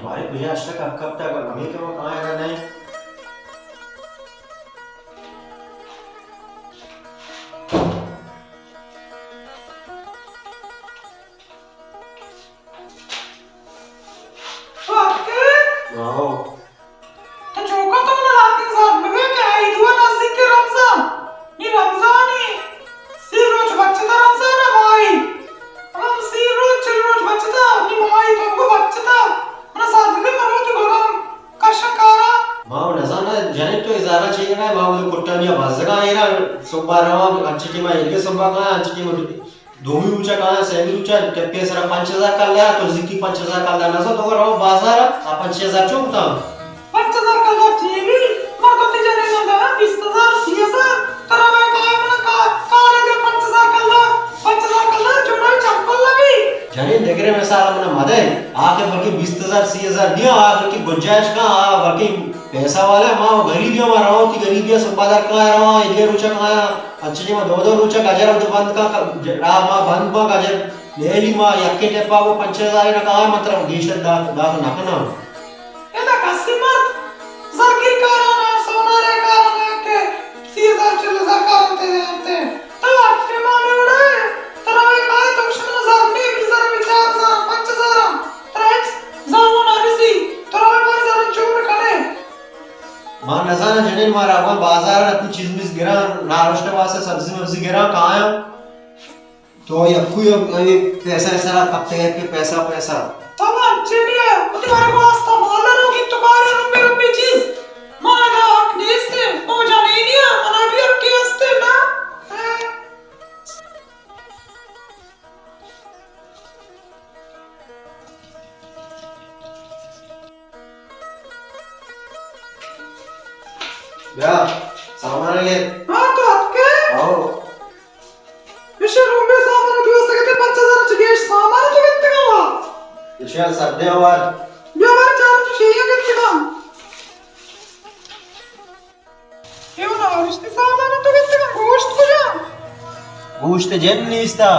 بارے کجا اشتگ کپ کپتگ، ہمے کہ ما کایاں نہ ایں۔ تو اتکے؟ آہو۔ تو چوکا تو منا لاتیں زر بگے کہ عید وا نزدیک رمضان۔ نی رمضانی سی روچ بچتا رمضان ماہی۔ ہم سی روچ، چل روچ بچتا، نی ماہی تو کو بچتا۔ منا ساتھ دے مرو تو گرم کشن کارا۔ ما نزانا جنے تو ازارا چیئے نا، ما وہ کٹانی بازگا ایرا صبح رواں، انچی ٹیما ایرگے صبح کا، انچی ٹیما دومی روچا کایاں، سیمی روچا ٹپی سرا پنچ ہزار کلدار، تو زکی پنچ ہزار کلدار نزا، تو رو بازار آ پنچ ہزار چون کتا؟ پنچ ہزار کلدار چی بی؟ مردم تی جنے نہ دارا، بیست ہزار، سی ہزار، ترا میں کہا منا کا-، کار دے پنچ ہزار کلدار، پنچ ہزار کلدار جوڑا چمپل لگی۔ جنے دگرے مثال منا مدے، آ کہ بلکہ بیست ہزار، سی ہزار دیا، آ بلکہ گنجائش کا، آ بلکہ پیسہ والا، ما غریبی، ما رواں تی غریبی، صبح در کایاں رواں، ایدگہ روچا کایاں۔ انچنی ما دو دو روچا گجر ہم تو بند کا، راہ ما بند با گجر لیلی ما یکے ٹپا وہ پنچ ہزار نہ کہا، مطلب گیشتر دات، دات نہ کنا۔ ادا کسی مرد زرگری کارانا، سونارے کارانا کہ سی ہزار چل ہزار کارن تے انتے۔ تو اٹے ما میں اڑے، ترا وے کائے تو شمن زر نے، بی زر بی چار ہزار، پنچ ہزار، ترا ایک زامو نہ رسی، ترا وے کائے زر چور کنے۔ ما نزاناں جنین، ما روگاں بازار ءَ، کوئی چیز میز گراں، نارشت واسطہ سبزی مبزی گراں، کایاں۔ تو یکوئی ہمے پیسہ ءِ سرا کپتگ ئے کہ پیسہ، پیسہ۔ تو انچیں نہ ئے، وتی ورگ واسطہ مال ءَ روگی تو کارے رمبے رمبے چیز۔ مارا حق نیست، او جنین ئے، منا بھی حقے است نا۔ بیا، سامان لے۔ ہاں، تو اتکے؟ آؤ۔ ایشی رومبے سامان تو است گتے، پنچ ہزار چہ گیش سامان تو گتگا وا۔ ایشی سردے وار۔ بیا، مارا چار تو شیئے گتگا۔ اے ونا ارشتی سامان تو گتگا، گوشت کجا؟ گوشت جن نیستا۔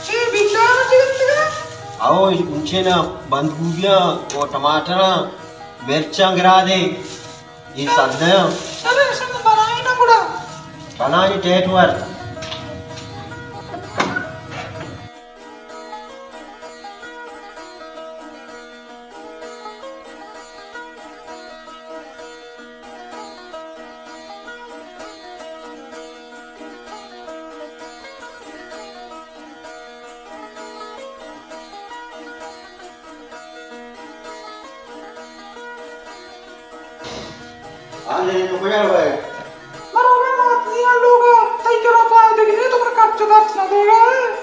چے بیچارہ چے گتگا؟ او انچینا بندگوبیاں و ٹماٹراں، مرچاں گرا دے۔ اے سدیاں۔ چلو، ایشاں بنائیں نا گڑا۔ بنائیں ٹیٹ ور۔ ہاں، جنین، تو کجا روئے؟ من روگا ماتنی آ لوگا، تئی کرا پائے دگی نے، تو من خرچ درچ نہ دیگا ہے۔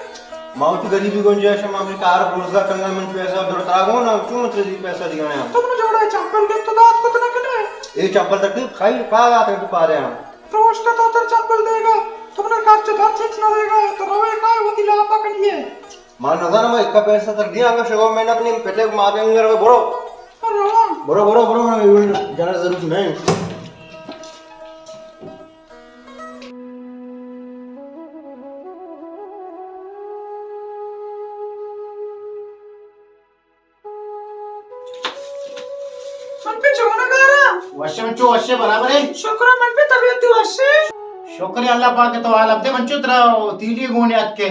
ما وتی غریبی گنجائش، ما وتی کار روزگار کنگا، من پیسہ در ترا گون، چون ترا دی پیسہ دیگا نے؟ تو من جوڑا چمپل گپت دات کت نہ کنے۔ اے چمپل تک خیر پا دات تو پا دے ہم۔ پروشتا تو تر چمپل دیگا، تو من خرچ درچ ہچ نہ دیگا، تو روئے کائے وتی لاپا کنیے۔ ما نزانم، ما اکا پیسہ تر دیا، انگا شگو محنت نیم پتے ماتے انگر برو۔ برو، برو، برو، برو، جانا ضرورت نہیں۔ من پہ چونگارا۔ وشے من چو وشے برابر ہے۔ شکر من پہ طبیعت دی وشے۔ شکر اللہ پاک تو حال اب دے من چو ترا تیلی گونے ات کے۔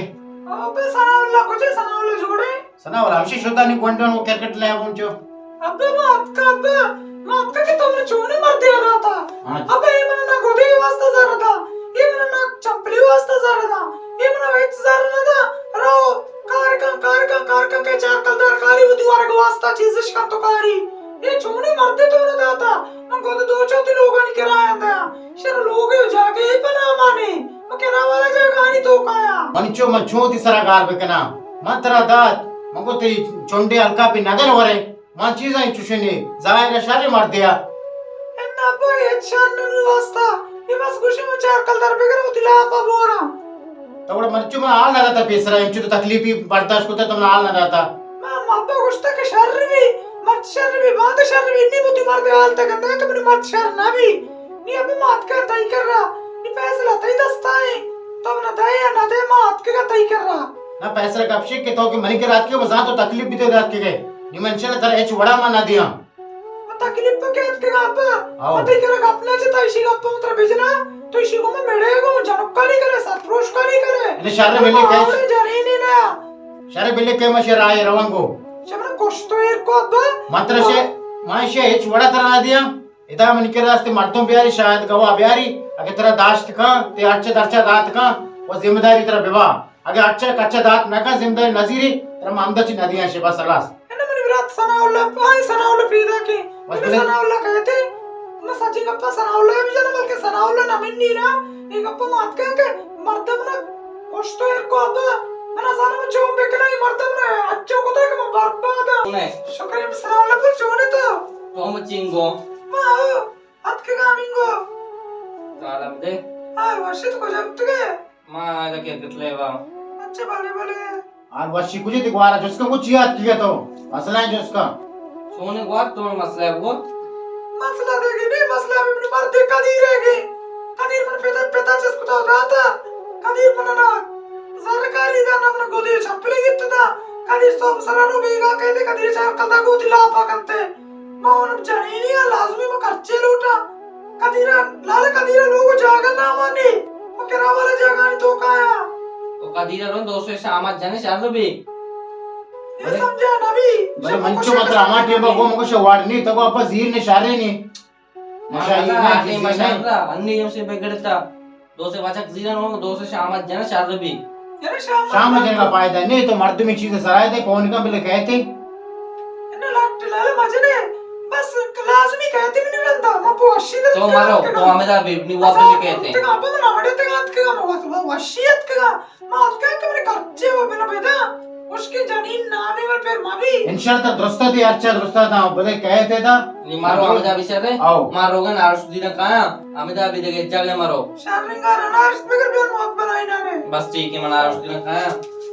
او بے ثناء اللہ کجے، ثناء اللہ جوڑے۔ ثناء اللہ ہمشی شدہ نی گونڈن وہ کرکٹ لے گون چو۔ ابا مات کا، ابا مات کا کہ تم نے چونے مردے لگا تھا۔ ہاں۔ ابا اے من نہ گودے واسطہ زر دا، اے من نہ چمپلی واسطہ زر دا، اے من وچ زر نہ دا۔ رو کار کن، کار کن، کار کن کہ چار کلدار کاری وتی ورگ واسطہ چیزش کن تو کاری۔ اے چونے مردے تو نہ داتا۔ من گود دو چوتی لوگانی کرایہ دیا۔ شر لوگے جاگے پناہ مانے۔ من کرا والا جاگانی تو کایا۔ من چو، من چو تی سرا گار بکنا۔ من ترا دات۔ من کو تئی چونڈے ہلکا پہ نگن ورے۔ من چیزاں چوشیں نے، ظاہر ہے شر مردے آ۔ انا ابا، اے ہچ شر نہ نو واسطہ۔ اے بس گوشے من چار کلدار بگر وتی لاپا بوراں۔ تو گڑا مرچو من حال نہ داتا پیسرا، انچو تو تکلیفی برداشت کتا تو من حال نہ داتا۔ ما، ما ابا گوشتا کہ شر بی، مرچ شر بی، باندا شر بی، نی وتی مرد حال تک اندے کہ منی مرچ شر نہ بی۔ نی ابا مات کا تئی کرا، نی فیصلہ تئی دستا ہے۔ تو من دے یا نہ دے، مات کے کا تئی کرا۔ نہ پیسرا کپشی کہ تو کہ منی کرا اتکے، بزاں تو تکلیف بیتے اتکے۔ نی من چرا ترا ہچ وڑا من نہ دیاں۔ تکلیف تو کیت کہ ابا؟ آؤ۔ تئی کرا گپ نہ چتا، ایشی گپ من ترا بجنا، تو ایشی گو من مڑے گو، جنکانی کرے، سرپروشکانی کرے۔ اے شر بلے کہ۔ جنینی نا۔ شر بلے کہ ما شر آئے روان گو۔ شمن کشتو ایر کو ابا۔ من ترا شے، ما شے ہچ وڑا ترا نہ دیاں۔ ادا منی کرا است مردم بیاری، شاہد گواہ بیاری، اگہ ترا داشت کن، تے ہرچہ درچہ دات کن، و ذمہ داری ترا ببا۔ اگہ ہرچہ کچہ دات نہ کن، ذمہ داری نزیری، ترا ما ہمدا چی ندیاں شے، بس خلاص۔ انا منی برات ثناء اللہ، آئی ثناء اللہ پیدا کے۔ بس بلے۔ ثناء اللہ کہتے، ما سچی گپا ثناء اللہ بھی جانا، بلکہ ثناء اللہ نہ منی نا، یہ گپا مات کہہ کہ مردم نا کشتو ایر کو ابا، من زاناں من چون بکناں، اے مردم نا اچو کتا کہ من برباد آں۔ شکر اے سلام علیکم، چون ئے تو؟ تو مچینگو۔ ما او، اتکگاں مینگو۔ سلام دے۔ ہاں، وشی تو کجا اتکگے؟ ما ادا کرکٹ لیبا۔ اچھا، بلے، بلے۔ آن وشی کجی تی گوارا جست کن کو چی اتکگے تو؟ مسئلہ ہے جست کن۔ چونے گوار تو مسئلہ ہے بگو۔ مسئلہ دیگی نہیں، مسئلہ ہمیں اپنے مرد قدیر ہے گی۔ قدیر من پتا، پتا چست کتا داتا۔ قدیر من نا زرکاری دا، نہ من گودی چپلے گیت دا۔ قدیر صوب سرانو بیگا کہتے، قدیر چار کلتا گودی لاپا کنتے۔ ما اونم جنینی آ، لازمی ما کرچے لوٹا۔ قدیرا، لالا قدیرا لوگ جاگہ نامانی۔ ما کرا والا جاگہ نی تو کایا۔ تو قدیرا رو دو سو شامت جنے شر بی۔ یہ سمجھا نبی۔ بلے من چو مطلب ہما ٹیم کو مکو شواڑ نی، تو کو اپا زیر نے شارے نی۔ ماشاءاللہ، ہاں، ہاں، جی، ماشاءاللہ، انی ہم سے بگڑتا۔ دو سے بچک زیرن ہو، دو سے شامت جن شر بی۔ یعنی شام شام جن کا فائدہ نہیں، تو مردمی چیز سرائے دے، کون کا بلے کہتے؟ انو لٹ لال مجنے، بس لازمی کہتے بھی نہیں رندا، ما پو اشی در تو مارو، تو ہمیں دا بی، نی واب بلے کہتے۔ تگا بنا مڑے تگا تگا ما وشیت کگا۔ ما اتکاں کہ منی کرچے و بنا بدا، اشکے جنین نامے ور پر مبی۔ انشاءاللہ ترا درستا دی، ہرچا درستا دا، بلے کہے تے دا۔ نی مارو ہمدا بشرے، آؤ۔ ما روگن آرش دینا کایا، ہمدا بھی دگے جگہ مارو۔ شرنگا رنارش بگر بیر موت بنائی نانے۔ بس ٹھیک ہے، من آرش دینا کایا۔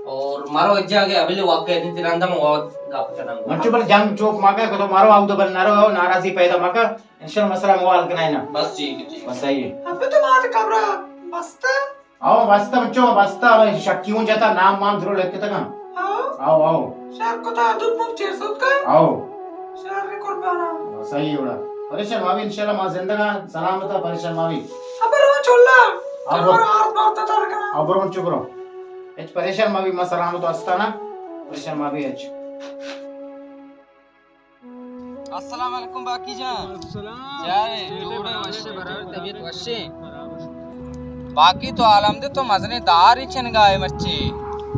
اور مارو اجا گے ابھی واقع دین تیراندا مو گپ کنم۔ منچو بل جنگ چوک ماکا، کدو مارو آؤ دو بل نارو، ناراضی پیدا ماکا۔ انشاءاللہ مسئلہ موال کنائنا۔ بس ٹھیک ہے، ٹھیک ہے۔ بس صحیح ہے۔ اب تو مات قبر بستا۔ آؤ، بستا بچو، بستا، شکی ہوں جاتا، نام مام درو لکھتا کن۔ آؤ۔ آؤ، آؤ۔ شر کتا، دودھ مونگ چیر سوت کا؟ آؤ۔ شر قربانا۔ صحیح ہوڑا۔ پریشان مابی، انشاءاللہ ما زندگا سلامتا، پریشان مابی۔ ابر ہو چولا۔ ابر۔ ابر آرت مارتا تار کنا۔ ابر ہو چکرو۔ اچ پریشان مابی، ما سلامتا استانا۔ پریشان مابی اچ۔ السلام علیکم باقی جان۔ السلام۔ چارے، جوڑے، وشے، برابر، طبیعت وشے۔ باقی تو عالم دے تو مزنے دار ہی چنگا ہے مرچی۔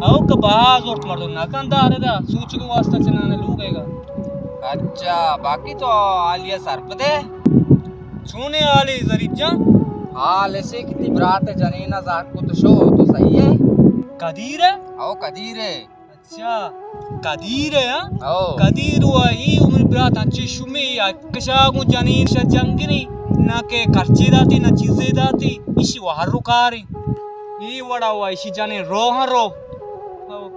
او کہ باز اور مردم نہ کن دار دا، سوچ کو واسطہ چنانے لوگ ہے گا۔ اچھا، باقی تو حالیہ سرپدے؟ چونے حالی ظریف جان؟ حال ایسے کہ تی برات جنینا زاک کو تو شو تو صحیح ہے؟ قدیر ہے؟ او قدیر ہے۔ اچھا، قدیر ہے، ہاں؟ او۔ قدیر و ای عمر برات انچے شمی یا کشا گوں جنین شا جنگنی، نہ کہ کرچے داتی، نہ چیزے داتی، ایشی و ہر رو کاری۔ ای وڑا و ایشی جنین رو ہاں رو۔ او۔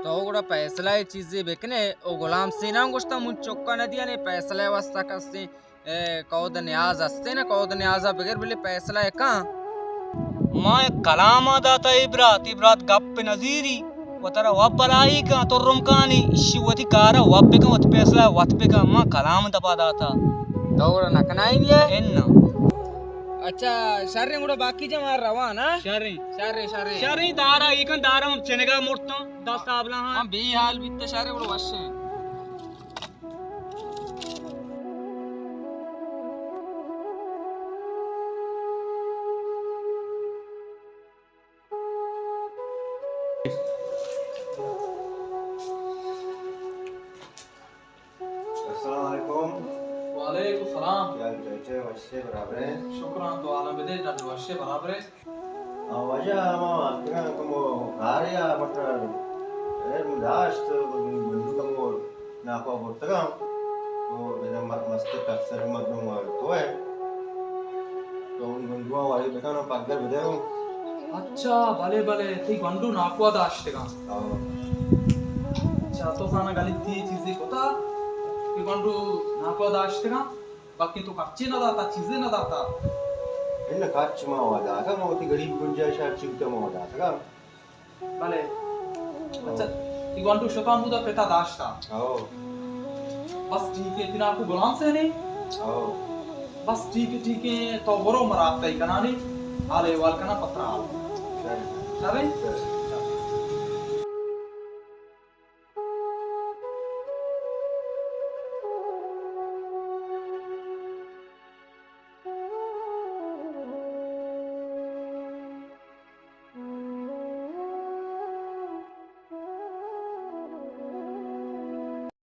تو گڑا فیصلہ ای چیزے بکنے، او غلام سینا گوشتا من چکا نہ دیانے، فیصلہ واسطہ کستے۔ اے، کود نیاز ہستے نا، کود نیازا بگر بلے فیصلہ ء کن۔ ما یک کلام ء داتا اے برات، اے برات گپ نزیری و ترا وت بلائی کن، ترم کانی، اشی وتی کارا وت بکن، وتی فیصلہ وت بکن، ما کلام دپا داتا۔ تو گڑا نکنائینی ہے؟ اناں۔ اچھا، شریں گڑا باقی جا ما رواں نا؟ شریں۔ شریں، شریں۔ شریں دارا، ای کن دارا ہم چنگا مرتاں، دست آبلا ہاں۔ ہم بے حال بیتا شریں گڑا وشیں۔ السلام علیکم۔ وعلیکم السلام۔ کیا حال چال ہے؟ وشے برابر ہیں؟ شکر ہاں، تو عالم بدے، ڈاڈ وشے برابر ہے۔ آ، واجہ، ما اتکگاں کمو کارے ء، مطلب، اے من داشت، گنڈو کمو ناکو برتگاں۔ تو ادا م-، مست کسر مردم تو ہے۔ تو ان گنڈواں واری بکن و پگر بدے رو۔ اچھا، بلے، بلے، تی گنڈو ناکو داشتگاں۔ ہاں۔ اچھا، تو زانا گلی تی چیزی کتا کہ گنڈو ناکو داشتگاں؟ باقی تو خرچے نہ داتا، چیزے نہ داتا۔ اناں، خرچ ما وا داتا، ما وتی گریب گنجائش ہرچی بوتا ما وا داتگا۔ بلے۔ اچھا، تی گونڈو شتان بوتا، پتا داشتا۔ او۔ بس ٹھیک ہے، تنا کو غلام سے نے؟ او۔ بس ٹھیک ہے، ٹھیک ہے، تو برو، مرا تئی کنانی حال احوال کنا پترا حال۔ شابے؟